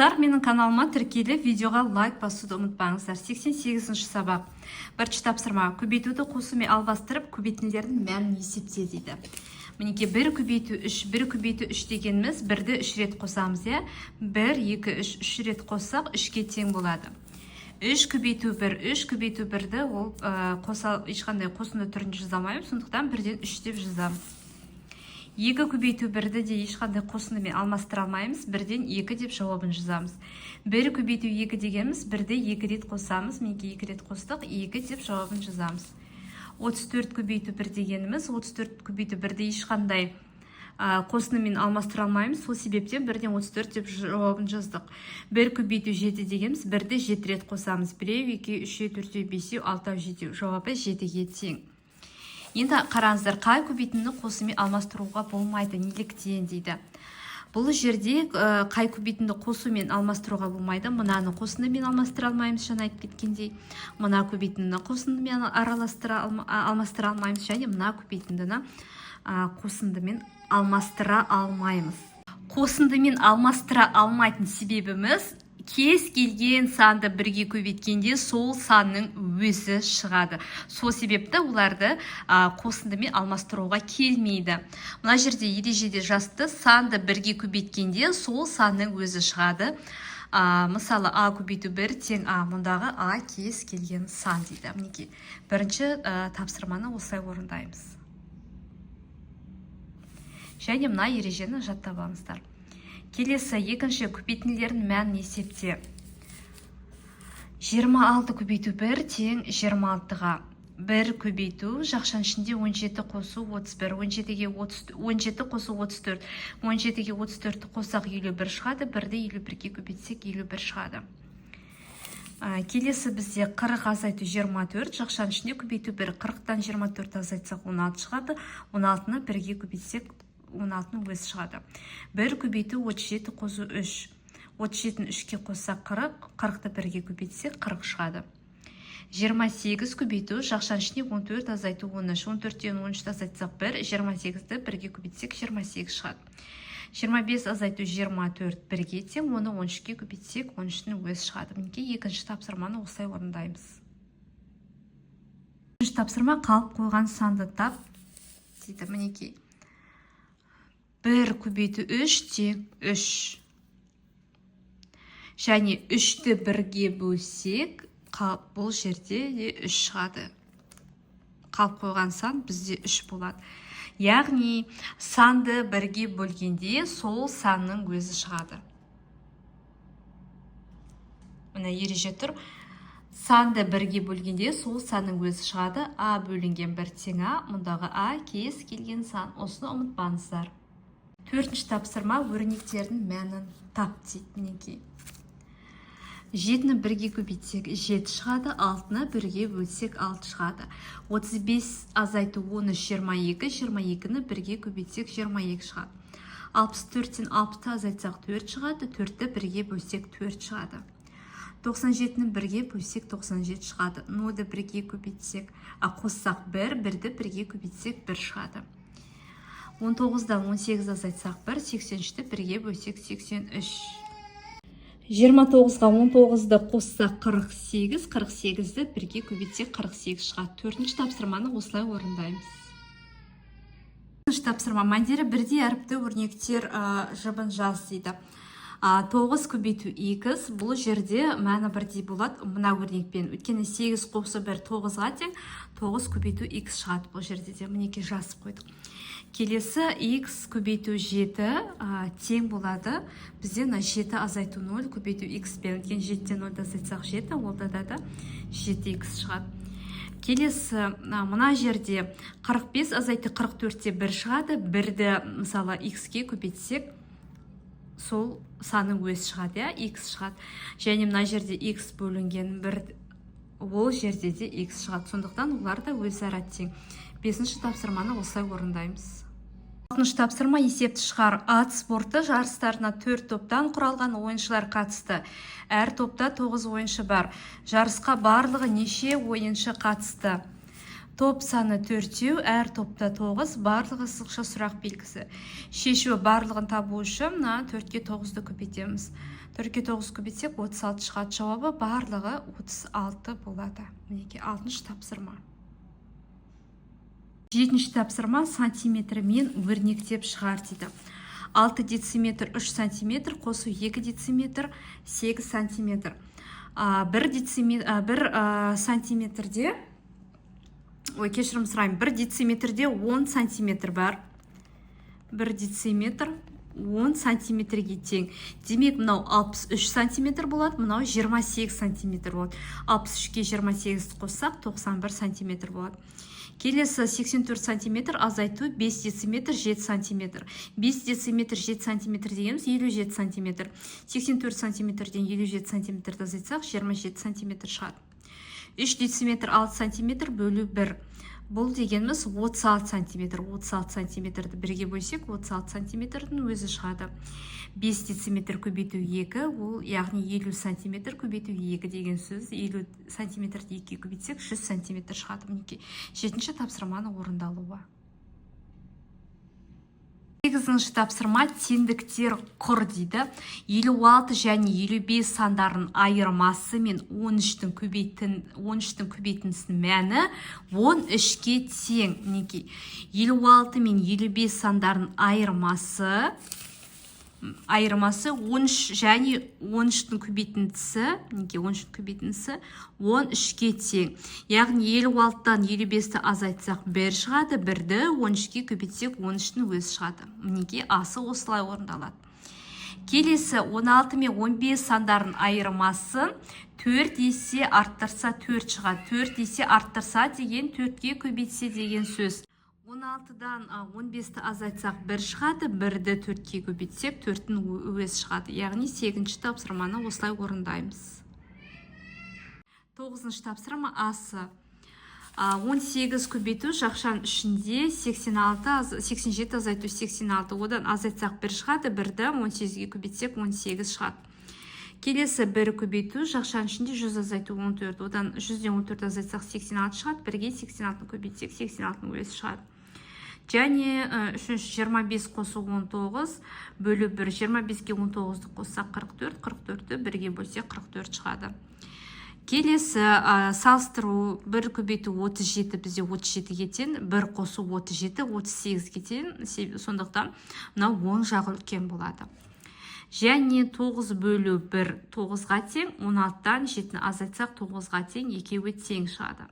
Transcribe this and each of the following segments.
Достар, менің каналыма тіркеліп, видеоға лайк басуды ұмытпаңыздар. 88 сабақ. Бірінші тапсырма: көбейтуді қосумен алмастырып, көбейтінділердің мәнін есепте дейді. Мінекей, 1 көбейту 3. 1 көбейту 3 дегеніміз бірді 3 рет қосамыз, иә? 1, 2, 3, 3 рет қоссақ, 3-ке тең болады. 3 көбейту 1, 3 көбейту 1-ді ол қоса, ешқандай қосынды түрінде жаза алмаймыз, сондықтан бірден 3 деп жазамыз. 2 көбейту 1-ді де ешқандай қосындымен алмастыра алмаймыз, бірден 2 деп жауабын жазамыз. 1 көбейту 2 дегеніміз бірді 2 рет қосамыз, мінекей, 2 рет қостық, 2 деп жауабын жазамыз. 34 көбейту 1 дегеніміз 34 көбейту 1-ді ешқандай қосынымен алмастыра алмаймыз, сол себептен бірден 34 деп жауабын жаздық. 1 көбейту 7 дегеніміз бірді 7 рет қосамыз. 1, 2, 3, 4, 5, 6, 7. Жауабы 7-ге тең. Енді қараңыздар, қай көбейтіндіні қосумен алмастыруға болмайды, неліктен дейді. Бұл жерде қай көбейтінді қосумен алмастыруға болмайды? Мынаны қосындымен алмастыра алмаймыз, жаңа айтып кеткендей. Мына көбейтіндіні қосындымен араластыра алмастыра алмаймыз және мына көбейтіндіні қосындымен алмастыра алмаймыз. Қосындымен алмастыра алмайтын себебіміз: кез келген санды бірге көбейткенде, сол санның өзі шығады. Сол себепті оларды қосындымен алмастыруға келмейді. Мына жерде ережеде жазды: санды бірге көбейткенде, сол санның өзі шығады. Мысалы, а көбейту 1 тең а, мұндағы а кез келген сан дейді. Мінекей, бірінші тапсырманы осылай орындаймыз және мына ережені жаттап алыңыздар. Келесі, екінші: көбейтінділердің мәнін есепте. 26 көбейту 1 тең 26-ға. 1 көбейту, жақшаның ішінде 17 қосу 31, 17-ге 30, 17 қосу 34. 17-ге 34-ті қоссақ, 51 шығады. 1-ді 51-ге көбейтсек, 51 шығады. Келесі бізде 40 азайту 24, жақшаның ішінде көбейту 1. 40-тан 24 азайтсақ, 16 шығады. 16-ны 1-ге көбейтсек, 16-ның өзі шығады. 1 көбейту 37 қосу 3. 37-ні 3-ке қоссақ, 40. 40-ты 1-ге көбейтсек, 40 шығады. 28 көбейту, жақшаның ішінде 14 азайту 13. 14-тен 13-ті азайтсақ, 1. 28-ді 1-ге көбейтсек, 28 шығады. 25 азайту 24 бірге тең, оны 13-ке көбейтсек, 13-тің өзі шығады. Мінекей, екінші тапсырманы осылай орындаймыз. Үшінші тапсырма: қалып қойған санды тап дейді. Мінекей, 1 көбейту 3 тең 3 және 3-ті бірге бөлсек, бұл жерде де 3 шығады. Қалып қойған сан бізде 3 болады. Яғни санды бірге бөлгенде, сол санның өзі шығады. Мына ереже тұр: санды бірге бөлгенде, сол санның өзі шығады. А бөлінген бір тең а, мұндағы а кез келген сан. Осыны ұмытпаңыздар. Төртінші тапсырма: өрнектердің мәнін тап дейді. Мінекей, жетіні бірге көбейтсек, жеті шығады. Алтыны бірге бөлсек, алты шығады. 35 азайту 13, 22. 22-ні бірге көбейтсек, 22 шығады. 64-тен 60-ты азайтсақ, төрт шығады. Төртті бірге бөлсек, төрт шығады. 97-ні бірге бөлсек, 97 шығады. Нөлді бірге көбейтсек, қоссақ, бір, бірді бірге көбейтсек, бір шығады. 19-дан 18 азайтсақ, бір. 83-ті бірге бөлсек, 83. 29-ға 19-ды қоссақ, 48. 48-ді бірге көбейтсек, 48 шығады. Төртінші тапсырманы осылай орындаймыз. Төртінші тапсырма: мәндері бірдей әріпті өрнектер жұбын жаз дейді. 9 көбейту х, бұл жерде мәні бірдей болады мына өрнекпен, өйткені 8 қосу 1 9-ға тең. 9 көбейту х шығады бұл жерде де. Мінекей, жазып қойдық. Келесі х көбейту 7 тең болады бізде мына 7 азайту 0 көбейту х пен, өйткені 7-тен 0-ды азайтсақ, 7, ол да 7 х шығады. Келесі мына жерде 45 азайту 44-те 1 шығады. Бірді, мысалы, х-ке көбейтсек, сол санның өзі шығады, иә, х шығады. Және мына жерде х бөлінген бір, ол жерде де х шығады, сондықтан олар да өзара тең. Бесінші тапсырманы осылай орындаймыз. Алтыншы тапсырма: есепті шығар. Ат спорты жарыстарына төрт топтан құралған ойыншылар қатысты. Әр топта тоғыз ойыншы бар. Жарысқа барлығы неше ойыншы қатысты? Топ саны 4, әр топта 9, барлығы сызықша сұрақ белгісі. Шешуі барлығын табу үшін мына 4-ке 9-ды көбейтеміз. 4-ке 9 көбейтсек 36 шығады. Жауабы барлығы 36 болады. Мінекей 6-шы тапсырма. 7-ші тапсырма сантиметрмен өрнектеп шығар дейді. 6 дециметр 3 сантиметр қосу 2 дециметр 8 сантиметр. 1 дециметр 1 сантиметрде, ой, кешірім сұраймын, 1 дециметрде 10 сантиметр бар. 1 дециметр 10 сантиметрге тең. Демек, мынау 63 сантиметр болады, мынау 28 сантиметр болады. 63-ке 28 қоссақ 91 сантиметр болады. Келесі 84 сантиметр азайту 5 дециметр 7 сантиметр. 5 дециметр 7 сантиметр дегеніміз 57 сантиметр. 84 сантиметрден 57 сантиметрді азайтсақ 27 сантиметр шығады. 3 дециметр 6 сантиметр бөлу 1. Бұл дегеніміз 36 сантиметр. 36 сантиметрді бірге бөлсек 36 сантиметрдің өзі шығады. 5 дециметр көбейту 2, ол яғни 50 сантиметр көбейту 2 деген сөз. 50 сантиметрді 2-ге көбейтсек 100 сантиметр шығады. Мінекей 7-ші тапсырманың орындалуы. 8-ші тапсырма теңдіктер құр дейді. 56 және 55 сандарын айырмасы мен 13-тің көбейтіндісінің мәні 13-ке тең. Мінекей 56 мен 55 сандарын айырмасы 13 және 13-тің көбейтіндісі, мінекей 13-тің көбейтіндісі 13-ке тең. Яғни 56-тан 55-ті азайтсақ 1 шығады, 1-ді 13-ке көбейтсек 13-тің өзі шығады. Мінекей асы осылай орындалады. Келесі 16 мен 15 сандарын айырмасын 4 есе арттырса 4 шығады. 4 есе арттырса деген 4-ке көбейтсе деген сөз. 16-дан 15-ті азайтсақ 1 шығады, 1-ді 4-ке көбейтсек 4-тің өзі шығады. Яғни 8-ші тапсырманы осылай орындаймыз. 9-шы тапсырма асы. 18 көбейту жақшаның ішінде 86, 87 азайту 86. Одан азайтсақ 1 шығады, 1-ді 18-ге көбейтсек 18 шығады. Келесі 1 көбейту жақшаның ішінде 100 азайту 14. Одан 100-ден 14 азайтсақ 86 шығады, 1-ге 86-ны көбейтсек 86-ның өзі шығады. Және үшінші 25 қосу 19 бөлу 1. 25-ке 19-ды қоссақ 44, 44-ті 1-ге бөлсек 44 шығады. Келесі салыстыру 1 көбейту 37 бізде 37-ге тең, 1 қосу 37 38-ге тең, сондықтан мынау оң жағы үлкен болады. Және 9 бөлу 1 9-ға тең, 16-тан 7-ні азайтсақ 9-ға тең, екеуі тең шығады.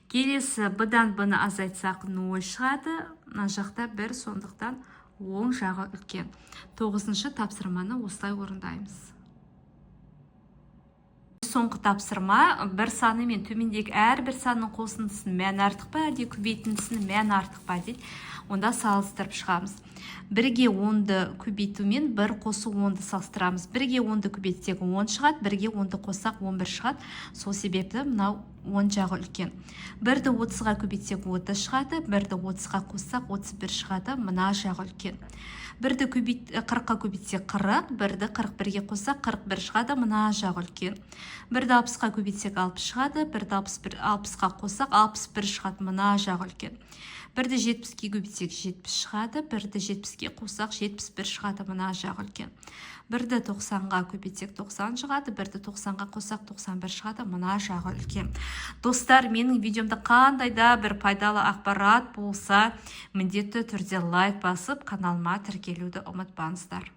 Келесі B-дан B-ны азайтсақ 0 шығады, мына жақта 1, сондықтан оң жағы үлкен. 9-шы тапсырманы осылай орындаймыз. Соңғы тапсырма бір саны мен төмендегі әрбір санның қосындысының мәні артық па, әлде көбейтіндісінің мәні артық па дейді. Онда салыстырып шығамыз. 1-ге 10-ды көбейтумен 1 қосу 10-ды салыстырамыз. 1-ге 10-ды көбейтсек 10 шығады, 1-ге 10-ды қоссақ 11 шығады. Сол себепті мынау 10 жағы үлкен. 1-ді 30-ға көбейтсек 30 шығады, 1-ді 30-ға қоссақ 31 шығады, мына жағы үлкен. 1-ді 40-қа көбейтсек 40, 1-ді 41-ге қоссақ 41 шығады, мына жағы үлкен. 1-ді 60-қа көбейтсек 60 шығады, 1-ді 60-қа қоссақ 61 шығады, мына жағы үлкен. 1-ді 70-ке көбейтсек 70 шығады, 1-ді 70-ке қоссақ 71 шығады, мына жағы үлкен. 1-ді 90-ға көбейтсек 90 шығады, 1-ді 90-ға қоссақ 91 шығады, мына жағы үлкен. Достар, менің видеомда қандай да бір пайдалы ақпарат болса, міндетті түрде лайк басып, каналыма тіркелуді ұмытпаңыздар.